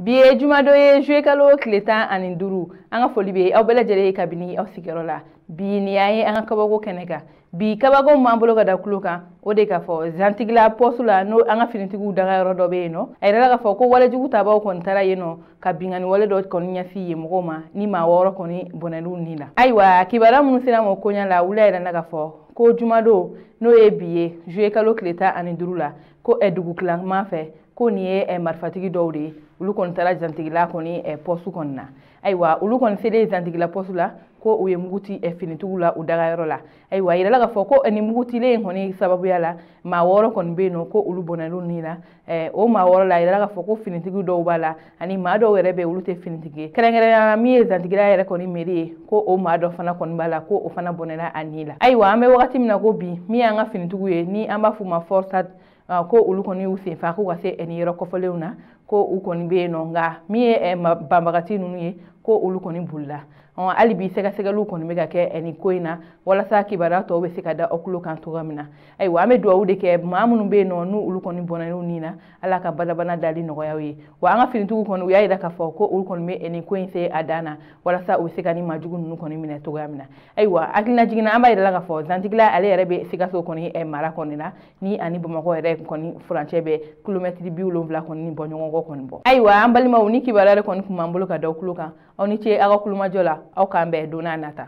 Bi ye jumadon ye, juillet kalo tile 15. An ka foli bɛ aw bɛɛ lajɛlen ye kabini aw sigiyɔrɔ la. Bi nin y'an ye an ka kabako kɛnɛ kan. Bi kabako min b'an bolo ka da tulo kan, o de k'a fɔ Zantigila poste la, n'o an ka finitigiw dagayɔrɔ dɔ bɛ yen nɔ. A yirala k'a fɔ ko walejugu tabaw kɔni taara yen nɔ ka binkanni wale dɔ kɔni ɲɛsin yen mɔgɔw ma, ni maa 6 kɔni bɔnɛn'u ni la. Ayiwa, kibaruya minnu sera ma koɲa la, wula yɛrɛ na k'a fɔ ko jumadon, n'o ye bi ye, juillet kalo tile 15 la, ko dugu tilama fɛ, ko nin ye marifatigi dɔw de ye, olu kɔni taara Zantigila kɔni poste kɔni na. Ayiwa, olu kɔni selen Zantigila poste la, ko u ye mugu ci finitigiw la u dagayɔrɔ la. Ayiwa, a yirala k'a fɔ ko nin mugutilen in kɔni sababuya la, maa 6 kɔni bɛ yen nɔ, ko olu bɔnɛn'u ni la. O maa 6 la, a yirala k'a fɔ ko finitigi dɔw b'a la, ani maa dɔw yɛrɛ bɛ, olu tɛ finitigi ye. Kɛrɛnkɛrɛnnenya la, min ye Zantigila yɛrɛ kɔni mairie ye, ko o maa dɔ fana kɔni b'a la, ko o fana bɔnɛna a ni la. Ayiwa, an bɛ wagati min na ko bi, min y'an ka finitigiw ye, ni an b'a f'u ma FORSAT, ko olu kɔni y'u senfa k'u ka se nin yɔrɔ kɔfɔlenw na, ko u kɔni bɛ yen nɔ. Nka min ye banbagati ninnu ye, ko olu kɔni bolila. Hali bi sɛgɛsɛgɛliw kɔni bɛ ka kɛ nin ko in na, walasa kibaruya tɔw bɛ se ka da aw tulo kan cogoya min na. Ayiwa, an bɛ dugawu de kɛ maa minnu bɛ yen nɔ, n'u olu kɔni bɔnɛn'u ni na, Ala ka badabana dali nɔgɔya u ye. Wa an ka finitigiw kɔni, u y'a jira k'a fɔ ko olu kɔni bɛ nin ko in se a dan na, walasa u bɛ se ka nin maajugu ninnu kɔni minɛ cogoya min na. Ayiwa, hakilina jiginna, an b'a jira k'a fɔ Zantigila ale yɛrɛ bɛ Sikaso kɔni mara kɔni na, ni ani Bamakɔ yɛrɛ kɔni furancɛ bɛ kilomɛtiri 70 kɔni bɔ ɲɔgɔn kɔ kɔni bɔ. Ayiwa, an balimaw, ni kibaruya yɛrɛ kɔni tun b'an bolo ka da aw tulo kan. Aw ni ce aw ka kulomajɔ la. Aw k'an bɛn don n'a nata.